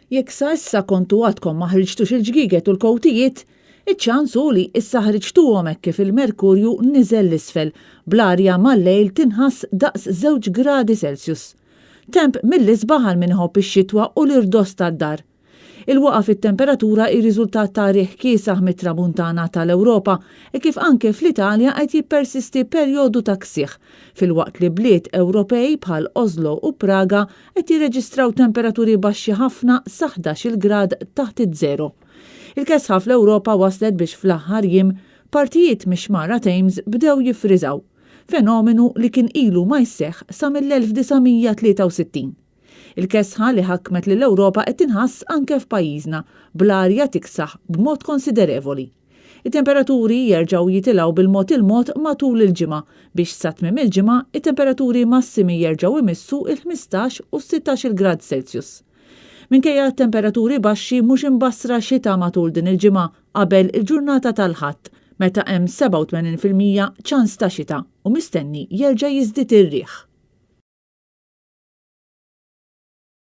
Jekk sa issa kontu għadkom ma ħriġtux il-ġgieget u l-kowtijiet, iċ-ċans hu li issa ħriġtuhom hekk kif il-merkurju niżel 'l isfel, bl-arja mal-lejl tinħass daqs żewġ gradi Celsius. Temp mill-isbaħ għal min iħobb ix-xitwa u l-irdoss tad-dar. Il-waqgħa fit-temperatura hi riżultat ta' riħ kiesaħ mit-Tramuntana tal-Ewropa, hekk kif anke fl-Italja qed jippersisti perjodu ta' ksieħ, filwaqt li bliet Ewropej bħal Oslo u Praga qed jirreġistraw temperaturi baxxi ħafna sa 11-il grad taħt iż-żero. Il-kesħa fl-Ewropa wasslet biex fl-aħħar jiem partijiet mix-xmara Thames bdew jiffriżaw, fenomenu li kien ilu ma jseħħ sa mill-1963. Il-kesħa li ħakmet lill-Ewropa qed tinħass anke f'pajjiżna, bl-arja tiksaħ b'mod konsiderevoli. It-temperaturi jerġgħu jitilgħu bil-mod il-mod matul il-ġimgħa, biex sa tmiem il-ġimgħa, it-temperaturi massimi jerġgħu jmissu il-15 u s-sittax-il grad Celsius. Minkejja t-temperaturi baxxi mhux imbassra xita matul din il-ġimgħa qabel il-ġurnata tal-Ħadd, meta hemm 87% ċans ta' xita u mistenni jerġa' jiżdied ir-riħ.